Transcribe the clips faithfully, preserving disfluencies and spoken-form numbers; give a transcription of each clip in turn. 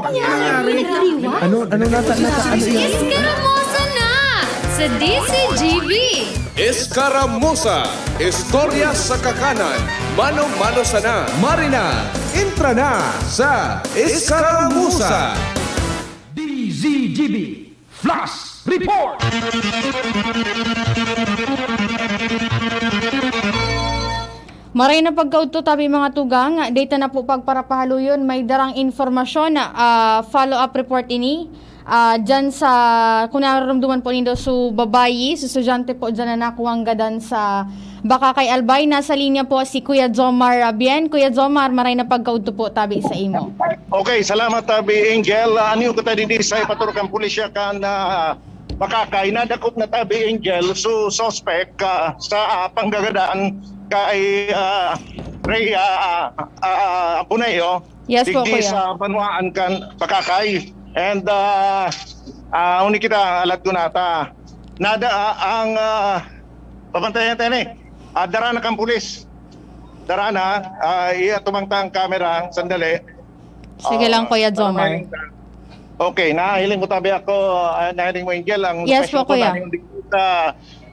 Ano, ano nata, nata, ano yan? Eskaramuza na sa D Z G B. Eskaramuza, istorya sa kakanan, mano-mano sana. Marina, entra na sa Eskaramuza. D Z G B Flash Report. Maray na pagkaudto tabi, mga tugang, data na po pagparapahaloyon, may darang informasyon, ah, follow-up report ini. Ah, dyan sa, kung nararamdaman po nindo, so babayi, so estudyante po dyan na nakuwang gadan sa Bacacay, Albay. Nasa linya po si Kuya Jomar Bien. Kuya Jomar, maray na pagkaudto po tabi sa imo. Okay, salamat, Tabi Angel. Ah, ano yung katadidi sa ipaturo kan pulisya kan, ah, Bacacay? Nadakop na, Tabi Angel, so suspect, ah, sa, ah, panggagadan kay, ah, Rhea, ah, ah, Boneo, Yes po, digdi Kuya. Sa banwaan kan Bacacay. And, ah, ah, uni kita, alad ko na ta. Nada, ah, ang, ah, pabantayan tayo ni. Ah, dara na kang pulis. Dara na, ah, iya tumang ta ang camera, sandali. Sige lang, Ah, Kuya para Jomar. Mahiling ka. Okay, nahiling mo tabi ako, ah, nahiling mo, Angel, ang Yes po, lokasyon ko Kuya. Nahiling dito sa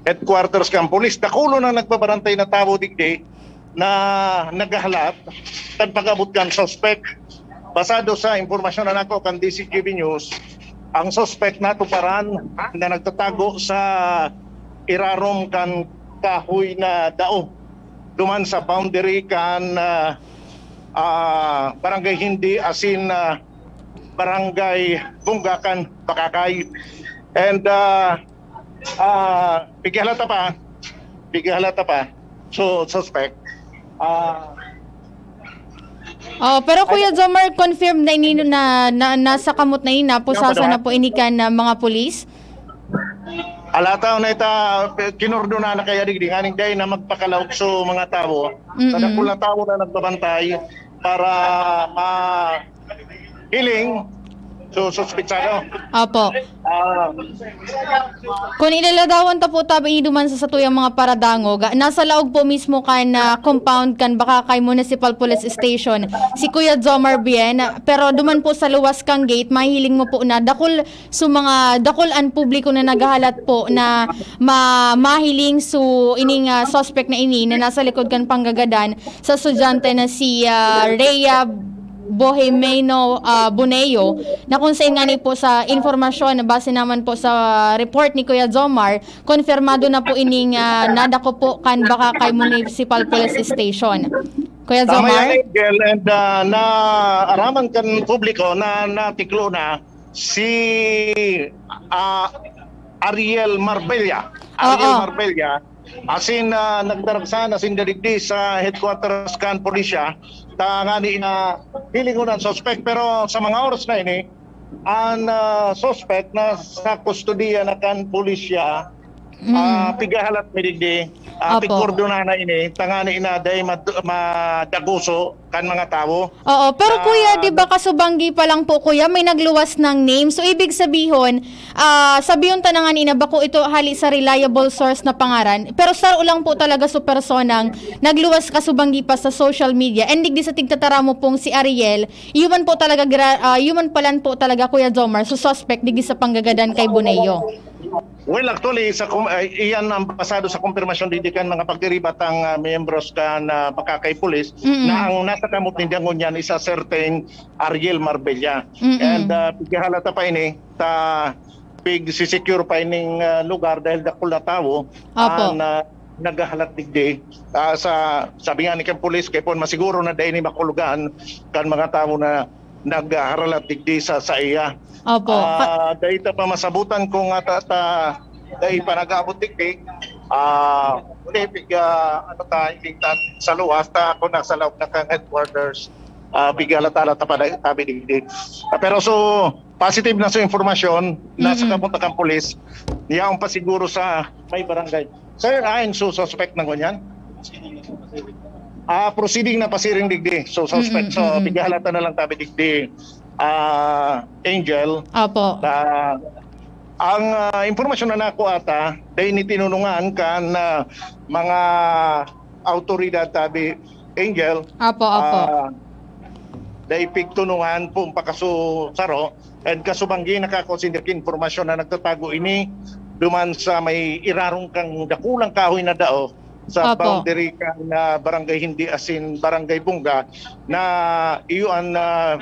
headquarters kang pulis. Dakulo nang nagbabarantay na tawo digdi na naghahalat kan pag-abot kan suspect. Basado sa impormasyon na nako kan D Z G B News, ang suspect natuparan na nagtatago sa irarom kan kahoy na dao duman sa boundary kan, ah, ah, Barangay Hindi asin, ah, Barangay Bunga kan Bacacay. And, ah, ah, pighalata pa, pighalata pa. So, suspect. Ah, Oh, pero Kuya Jomar, confirm na ini na, na nasa kamot na ini, napusasan na po ini kan, ah, mga pulis? Alataw na ita, kinordona na kaya digdi, nganing dai na magpakalaog so mga tawo. Mm-mm. Sa dakul na tawo na nagbabantay para mahiling so suspetsado. Opo. Ah, Kung ilaladawan ta po tabi duman sa satuyang mga paradangog, nasa laog po mismo kan, ah, compound kan Bacacay Municipal Police Station si Kuya Jomar Bien, pero duman po sa luwas kan gate, mahiling mo po na dakul, so mga dakul an publiko na naghahalat po na ma-, mahiling so ining, ah, suspect na ini na nasa likod kan panggagadan sa estudyante na si, ah, Rhea Bohemeno, ah, Boneo, na kung sain ngani po sa informasyon, base naman po sa report ni Kuya Jomar, konfirmado na po ining, ah, nadakop po kan Bacacay Municipal Police Station. Kuya Tama Jomar? Yan, Angel, and, ah, naaraman kan publiko na natiklo na si, ah, Ariel Marbella. Ariel Oo. Marbella. Asin, ah, nagdaragsa na sinda digdi sa headquarters kan pulisya. Tangani na hilingon ang suspect. Pero sa mga oras na ini, ang, ah, suspect na sa kustodiya na kan pulisya, Mm. ah, pigahalat mi digdi. Ah, Opo. Pigkordona na ini. Tangani na dai mad-, madaguso kan mga tawo. Oo, pero Ah, kuya, di ba kasubanggi pa lang po, kuya, may nagluwas ng name. So, ibig sabihon, ah, sabihon ta na nga nina, bako ito hali sa reliable source na pangaran, pero saro lang po talaga so personang nagluwas kasubanggi pa sa social media. And digdi sa tigtatara mo pong si Ariel, human po talaga, gra-, ah, human palan po talaga, Kuya Jomar, so suspect digdi sa panggagadan kay Boneo. Well, actually, sa kum-, ay, iyan ang basado sa kumpirmasyon digdi kan mga pagdiriba tang, ah, miyembros kan, ah, Bacacay Police Mm-mm. na ang nasa kamot ninda ngunyan is a certain Ariel Marbella. Mm-mm. And, ah, pighahalata pa ini, ta, pig-secure pa ining, ah, lugar dahil dakul na tawo Opo. ang, ah, naghahalat digdi. Ah, sa, sabi nga ni kan pulis, kay pon masiguro na dai ni makulugan kan mga tawo na naghaharalat digdi sa, sa iya. Opo. Ah, dai ta pa masabutan kung ata ta dai pa nag-abot digdi. Ah, uli, pig, ah, ano ta, ingtan sa luwas ta, ako nasa loob na kang headquarters, ah, pighalata-halata pa na tabi digdi. Ah, pero so, positive na sa informasyon, nasa Mm-mm. kamot na kang pulis, yaon pa siguro sa may barangay. Sir, ayon so suspect na ngunyan? Ah, proceeding na pasiring digdi. So, suspect. Mm-mm, So, mm-mm. pighalata na lang tabi digdi, ah, Angel. Opo. Ah, ang, ah, impormasyon na nako ata, dahil ni tinunungan kan, ah, mga autoridad tabi, Angel. Opo, opo. Ah, dai pigtunungan po ang pakasusaro. And kasubanggi, nakakao sinda ki impormasyon na nagtatago ini duman sa may irarong kan dakulang kahoy na dao sa Opo. boundary kan, ah, Barangay Hindi asin Barangay Bunga na iyo an, ah,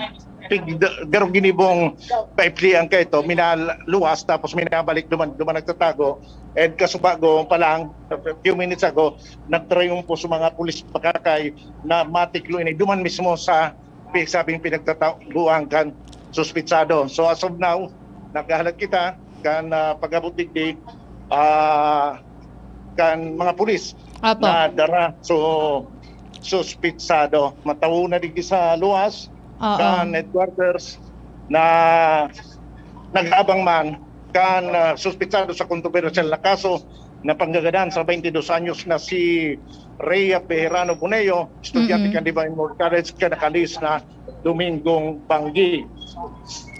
pig-, garo ginibong paipli ang kaito, minaluwas tapos minabalik duman, duman nagtatago. And kasubago pa lang, a few minutes ago, nagtriumpo sa mga pulis pakakay na matiklo ini duman mismo sa pi-, sabing pinagtataguan kan suspitsado. So, as of now, naghahalat kita kan, ah, pag-abot digdi, ah, kan mga pulis Apo. na dara so suspitsado. Matawo na digdi sa luwas Oo. kan headquarters na nag-aabang man kan, ah, suspitsado sa kontrobersyal na kaso na panggagadan sa twenty dos anyos na si Rhea Bejerano Boneo, estudyante Mm-mm. kan Divine Word College, na nakalihis na Domingong Banggi.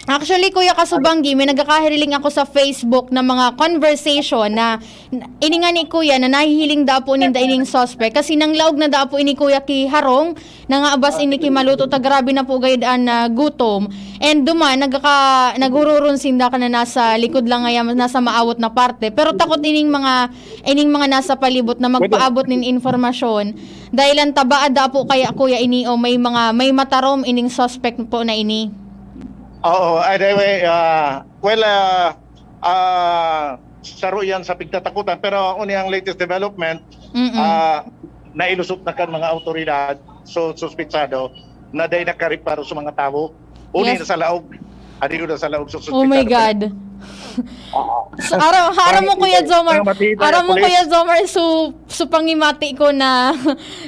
Actually, Kuya Kasubanggi, may nagkakahiriling ako sa Facebook na mga conversation na, na ini nga ni Kuya na nahihiling daw po ninda ining suspect kasi nanglaog na daw po ini Kuya ki harong, nangaabas ini ki maluto ta grabe na po gayud an, ah, gutom. And duman nagkaka-, naghururon sinda ka na nasa likod lang ngayan, nasa maawot na parte. Pero takot ining mga, ining mga nasa palibot na magpaabot nin informasyon. Dahil ang taba ada po kaya, Kuya, ini o may mga, may matarom ining suspect po na ini. Oo, anyway, ah, well, ah, ah, saro yan sa pigtatakutan. Pero uni ang latest development, Mm-mm. ah, nailusot na kan mga awtoridad, so, suspitsado, na dai nakariparo sa mga tawo. Uni Yes. na sa laog. Adi ko na sa laog, so, Oh my suspitsado. God. Oo. So, araw, araw mo, Kuya Jomar. Pero matibay Araw ang mo, pulis. Kuya Jomar, so, so pangimati ko na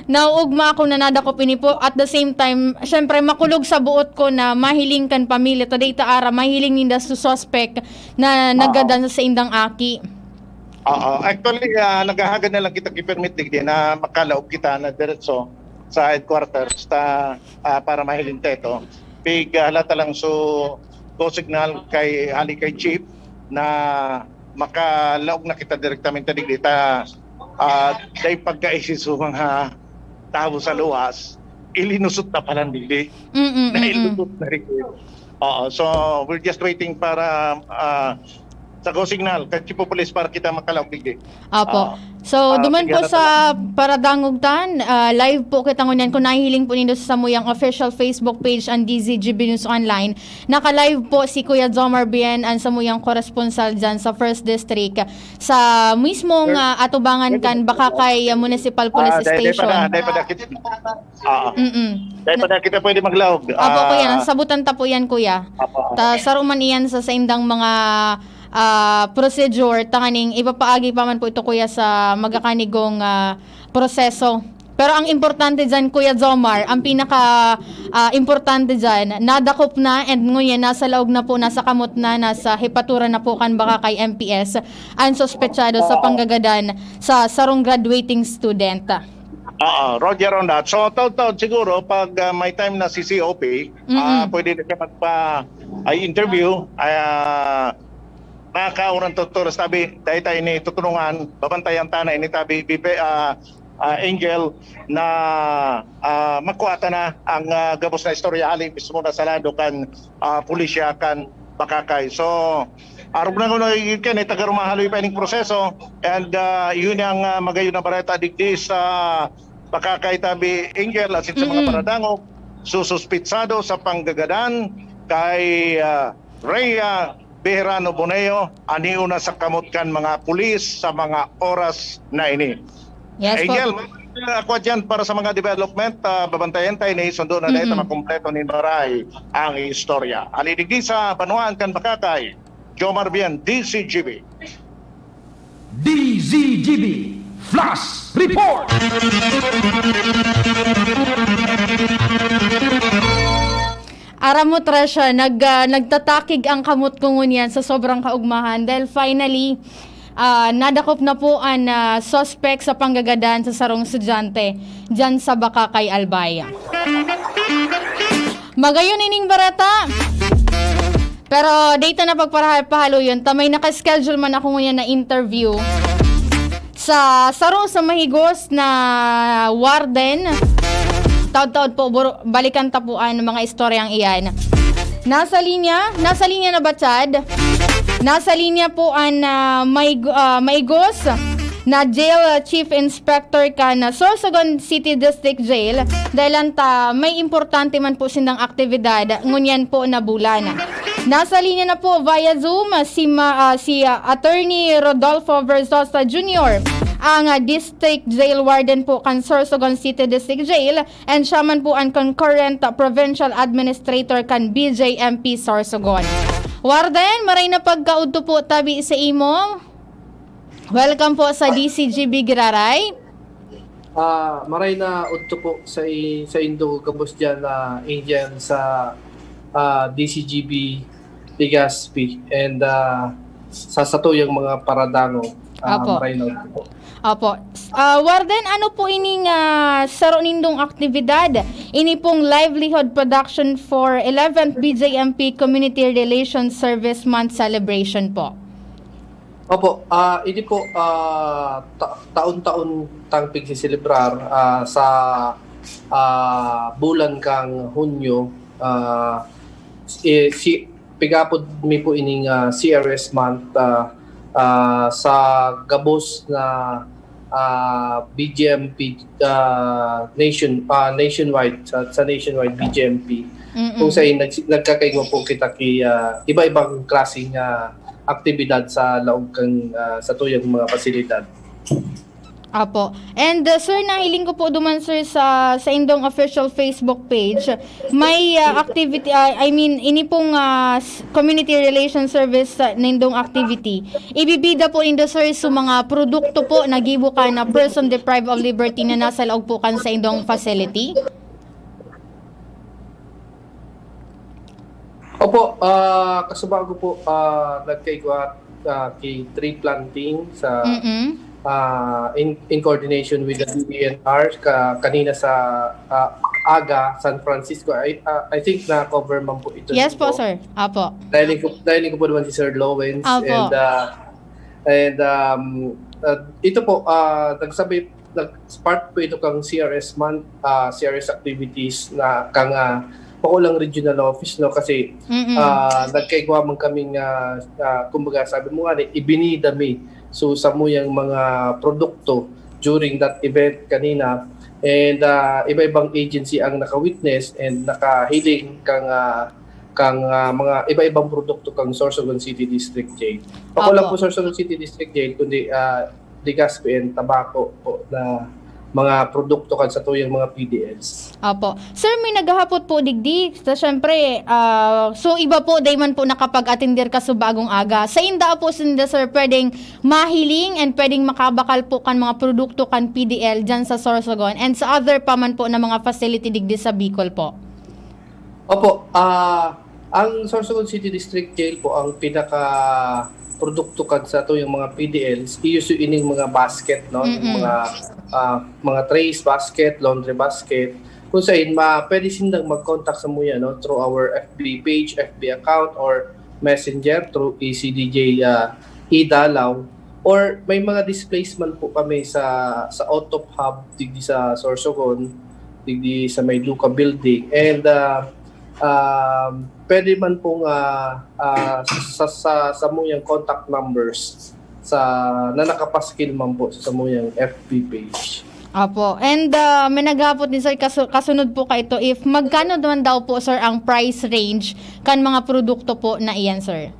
nauugma ako na nadakop ini po. At the same time, syempre, makulog sa buot ko na mahiling kan pamilya. Today ta ara, mahiling ninda sa suspect na Oo. nagadan sa indang aki. Oo. Actually, ah, naghahagad na lang kita ki permit digdi na makalaog kita na diretso sa headquarters ta, ah, para mahiling ta ito. Pig, ah, halata lang so, go signal kay, hali kay Chief na makalaog na kita direktamente digdi ta, ah, dai pagkaisi so mga tawo sa luwas, ilinusot na pala digdi. Mm-mm, mm-mm. Nailusot na rin. Oo, so we're just waiting para, ah, sa go signal, kay Chief of Police para kita makalaog digdi. Opo. Ah, So, ah, duman po tigyan na sa paradangog tan, ah, live po kita ngunyan. Kung nahihiling po nindo sa samuyang official Facebook page ang D Z G B News Online, naka-live po si Kuya Jomar Bien, ang samuyang koresponsal dyan sa First District, sa mismong, Sir, ah, atubangan pwede kan ba? Bacacay, ah, Municipal Police Ah, dai, dai pa na, Station. dai pa na kita. Ah. Mm-mm. Dai pa na kita pwede maglaog. Opo, Kuya. Ah. Nasabutan ta po yan, Kuya. Opo. Ta, saro man iyan sa saindang mga, ah, procedure, tanganing ipapaagi pa man po ito, Kuya, sa magakanigong, ah, proseso. Pero ang importante dyan, Kuya Jomar, ang pinaka, ah, importante dyan, nadakop na and ngunyan nasa laog na po, nasa kamot na, nasa hepaturan na po kan Bacacay M P S ang suspetsado sa Oo. panggagadan sa sarong graduating student. Oo, Roger on that. So, taod-taod siguro, pag, ah, may time na si C O P, ah, Mm-mm. pwede na siya magpa-, ay, interview, ay, ah, nakakauran to, to, tabi, dahil tayo ini tutunungan, babantayan ta na ini tabi, bibe-, ah, ah, Angel, na, ah, makuha ta na ang, ah, gabos na istorya, hali mismo na sa lado kan, ah, pulisya kan Bacacay. So, arog na ko nagigit kan, eh, taga rumahaloy pa ining proseso, and, ah, yun ang, ah, magayon na bareta digdi sa Bacacay tabi, Angel, asin sa mga Mm-mm. paradangog, sususpitsado sa panggagadan kay, ah, Rhea Bejerano Boneo, anion na sa kamot kan mga pulis sa mga oras na ini. Yes po. Angel, ako dyan para sa mga development, ah, babantayan tayo ni sundo na dahil Mhm. makompleto ni Maray ang istorya. Hali digdi sa banwaan kan Bacacay, Jomar Bien, D Z G B. D Z G B Flash Report! Aram mo, Tresha, nag-, ah, nagtatakig ang kamot ko ngunyan sa sobrang kaugmahan dahil finally, ah, nadakop na po an, ah, suspect sa panggagadan sa sarong estudyante diyan sa Bacacay, Albay. Magayon ining bareta. Pero data na pagparaha-, pahaluyon ta, may naka-schedule man ako ngunyan na interview sa saro sa mahigos na warden Taod-taod po, buro-, balikan ta po an mga istoryang iyan. Nasa linya, nasa linya na ba, Chad? Nasa linya po an, ah, Maig-, ah, Maigos na Jail Chief Inspector kan Sorsogon City District Jail. Dahil ta may importante man po sindang aktibidad ngunyan po na bulan. Nasa linya na po via Zoom si, ma-, ah, si, ah, Attorney Rodolfo Versosa Junior, ang, ah, District Jail Warden po kan Sorsogon City District Jail, and siya man po ang concurrent provincial administrator kan B J M P Sorsogon. Warden, maray na pagkaudto po tabi sa imo. Welcome po sa D C G B Giraray. Ah, maray na udto po sa i-, sa indo gabos diyan na Angel sa, ah, D C G B Legazpi and, ah, sa satuyang mga paradango. Ah, Apo. Maray na udto po. Opo. Ah, Warden, ano po ining, ah, saro nindong aktibidad? Ini pong Livelihood Production for eleventh B J M P Community Relations Service Month Celebration po. Opo, ah, ini po, ah, ta-, taon-taon tang pigsiselebrar, ah, sa, ah, bulan kang Hunyo, ah, si, si, pigapod mi po ining, ah, C R S month, ah, ah, sa gabos na, ah, B J M P, ah, nation, ah, nationwide, sa, sa nationwide B J M P. Mm-mm. Kung sa nag-, nagkakaigwa po kita ki, ah, iba-ibang klaseng, ah, aktibidad sa laog kan, ah, satuyang mga pasilidad. Apo. And, uh, sir, nahiling ko po duman, sir, sa, sa indong official Facebook page, may, uh, activity, uh, I mean, ini pong, uh, s-, community relations service sa nindong activity. Ibibida po nindo, sir, sa mga produkto po na gibo kan na person deprived of liberty na nasa laog po kan sa indong facility? Opo, ah, kasubago po, ah, nagkaigwa, ah, ki tree planting sa, Mm-mm. ah, in, in coordination with the D E N R ka, kanina sa, ah, aga, San Francisco. I, ah, I think na-cover man po ito Yes din po, sir. Apo. Dahil ko, dahil ko po naman si Sir Lowens. Apo. And, ah, and, um, ah, ito po, ah, nagsabi, nag-, part po ito kang C R S month, ah, C R S activities na kang, ah, Pakulang Regional Office, no? Kasi, Mm-mm. ah, nagkaigwa man kaming, ah, ah, kumbaga, sabi mo nga, ni, ibinida mi. So, sa muyang mga produkto during that event kanina, and, ah, iba-ibang agency ang naka-witness and nakahiling kang, ah, kang, ah, mga iba-ibang produkto kang Sorsogon City District Jail. Pakulang Apo. Po Sorsogon City District Jail, kundi, ah, Legazpi and Tabaco po na mga produkto kan satuyang mga P D Ls. Apo. Sir, may naghahapot po digdi. Sa, syempre, ah, so iba po, dai man po nakapag-atender ka sa bagong aga. Sa inda po, sinda, sir, pwedeng mahiling and pwedeng makabakal po kan mga produkto kan P D L dyan sa Sorsogon and sa other pa man po na mga facility digdi sa Bicol po. Opo, ah, ang Sorsogon City District Jail po ang pinaka produkto kan satuyang mga P D Ls, iyo so ining mga basket, no? Yung Mm-mm. mga, ah, mga trays, basket, laundry basket. Kung saan, ma-, pwede sindang mag-contact sa muya, no? Through our F B page, F B account, or messenger, through E C D J, ah, Idalaw. Or may mga displays man po kami sa, sa Autop Hub, digdi sa Sorsogon, digdi sa may Luca Building. And, ah, um, pwede man pong, ah, ah, sa, sa, sa muyang contact numbers sa, na nakapaskil man po sa muyang F B page. Apo. And, ah, may naghapot din, sir, kasu-, kasunod po ka ito, if magkano naman daw po, sir, ang price range kan mga produkto po na iyan, sir?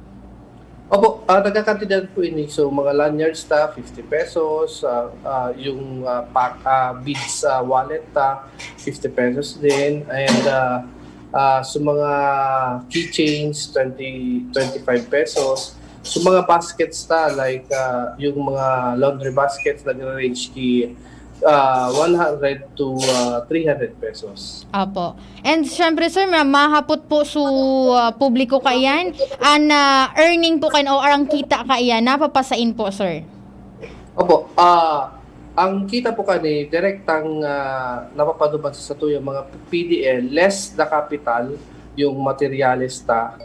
Opo, ah, nagkakantidad po ini. So, mga lanyards ta, fifty pesos, ah, ah, yung, ah, pack, ah, beads, ah, wallet ta, fifty pesos din. And, ah, ah, sa mga keychains, twenty, twenty-five pesos. Sa mga baskets ta, like, ah, yung mga laundry baskets, nagre-range ki, ah, one hundred to, ah, three hundred pesos. Apo. And syempre, sir, ma-, mahapot po su, ah, publiko kaiyan, an, ah, earning po kan o ang kita kaiyan, napapasain po, sir? Opo, ah, ang kita po kani direktang, ah, napapaduman sa satuyang mga P D L, less the capital, yung materyales ta,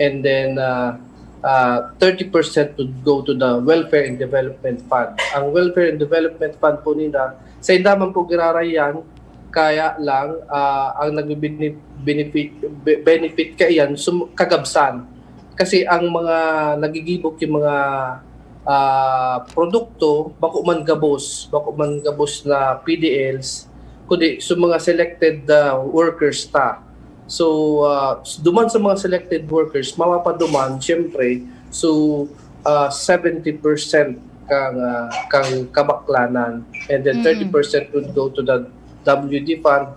and then, ah, ah, thirty percent would go to the Welfare and Development Fund. Ang Welfare and Development Fund po nila, sa inda man po giraray yan, Kaya lang, ah, ang nagbe-bene-, benefi-, be-, benefit kaiyan sum-, kagabsan. Kasi ang mga nagigibo ki mga, ah, produkto, bako man gabos, bako man gabos na P D Ls, kundi sa mga selected, ah, workers ta. So, ah, s-, duman sa mga selected workers, mapapaduman, siyempre, so, ah, seventy percent kang, ah, kang kabaklanan. And then Mm. thirty percent would go to the W D fund.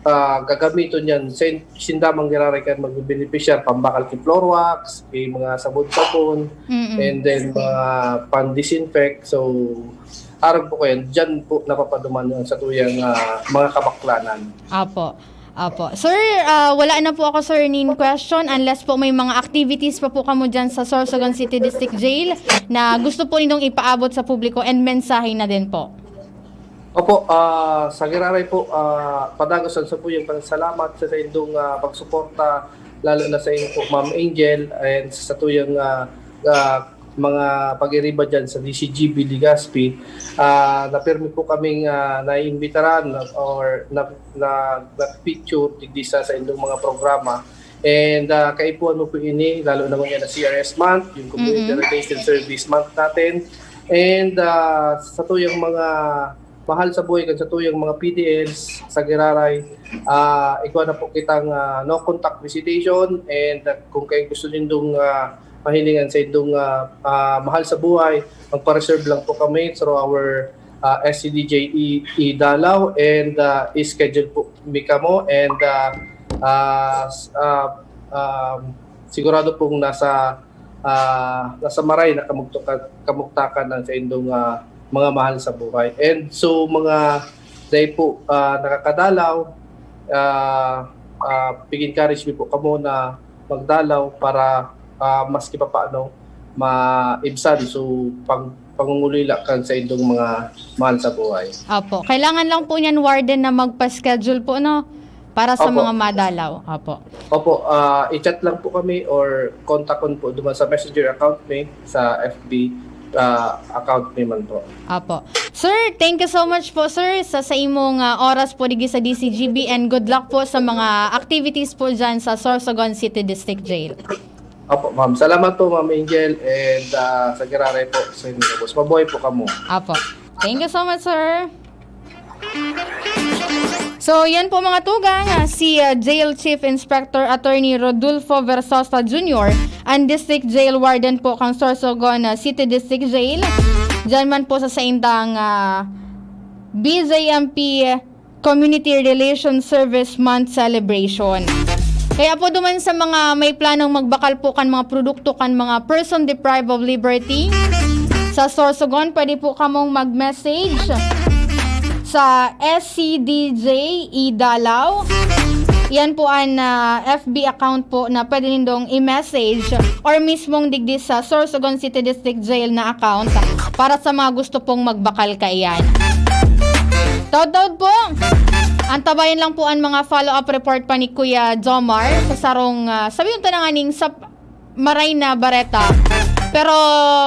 Ah, gagamiton yan, sin-, sinda man giraray kan magbebenepisyar, pambakal ki floor wax, ki mga sabon-sabon, Mm-mm. and then mga pan-disinfect. So, arog po kayan, dyan po napapaduman yung sa tuyang, ah, mga kabaklanan. Apo. Apo. Sir, ah, wala na po ako, sir, nin question, unless po may mga activities pa po kamo dyan sa Sorsogon City District Jail na gusto po ninyong ipaabot sa publiko and mensahe na din po. Opo, ah, sa giraray po, ah, padagos ang sabuyang pasalamat sa, sa indong, ah, pagsuporta, lalo na sa inyo po, Ma'am Angel, and sa tuyang, ah, ah, mga pag-iriba dyan sa D C G B Legazpi. Ah, napirmi po kaming, ah, naiimbitaran or na, na, na-feature digdi sa, sa indong mga programa. And, ah, kaipuhan mo po ini, lalo naman yan na C R S month, yung Community Mm-mm. Rotation Service Month natin. And, ah, sa tuyang mga mahal sa buhay, kan sa tuyang mga P D Ls, sa giraray, ah, igwa na po kitang, ah, no contact visitation. And, ah, kung kayo gusto nindong, ah, mahilingan sa indong, ah, ah, mahal sa buhay, magpa-reserve lang po kami through our, ah, S C D J E, Idalaw, and, ah, i-schedule po mi kamo, and, ah, ah, s-, ah, um, sigurado pong nasa, ah, nasa maray na kamugtukan-, kamugtakan ang saindong, ah, mga mahal sa buhay. And so, mga dai po, ah, nakakadalaw, ah, ah, pig-encourage mi po kamo na magdalaw para, ah, maski papaano maibsan so pag-, pangungulila kan saindong mga mahal sa buhay. Opo. Kailangan lang po niyan, Warden, na magpa-schedule po, no? Para sa Opo. mga madalaw. Opo. Opo, ah, i-chat lang po kami or kontakon po duman sa messenger account mi, sa F B, ah, account mi man po. Opo. Sir, thank you so much po, sir, sa, sa imong, ah, oras po digdi sa D C G B, and good luck po sa mga activities po dyan sa Sorsogon City District Jail. Opo, ma'am. Salamat po, Ma'am Angel, and, ah, sa giraray po sa inyo, boss. Mabuhay po kamo. Opo. Thank you so much, sir. So, yan po, mga tugang, ah, si, ah, Jail Chief Inspector Attorney Rodolfo Versosa Junior, ang District Jail Warden po kang Sorsogon, ah, City District Jail. Diyan man po sa saindang, ah, B J M P Community Relations Service Month Celebration. Kaya po, duman sa mga may planong magbakal po kan mga produkto kan mga person deprived of liberty sa Sorsogon, pwede po kamong mag-message sa S C D J Idalaw. Yan po ang, ah, F B account po na pwede nindong i-message or mismong digdi sa Sorsogon City District Jail na account para sa mga gusto pong magbakal kaiyan. Taud-taud po. Antabayan lang po ang mga follow-up report pa ni Kuya Jomar sa sarong, ah, sabihin ta na nga ning sa maray na bareta. Pero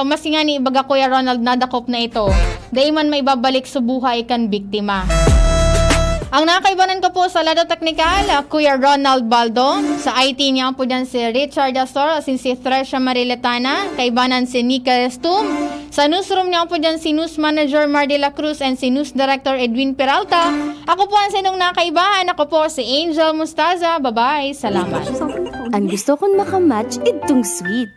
mas nga ni baga, Kuya Ronald, nadakop na ito. Dai man maibabalik sa buhay kan biktima. Ang nakaibanan ko po sa lado teknikal, ah, Kuya Ronald Baldo. Sa I T niya po dyan si Richard Astor, asin si Thresha Mariletana. Kaibanan si Nika Stum. Sa newsroom niya po dyan si News Manager Mar de la Cruz and si News Director Edwin Peralta. Ako po ang sinong nakaibahan. Ako po si Angel Mustaza. Bye-bye. Salamat. Ang gusto kong makamatch, idtong sweet.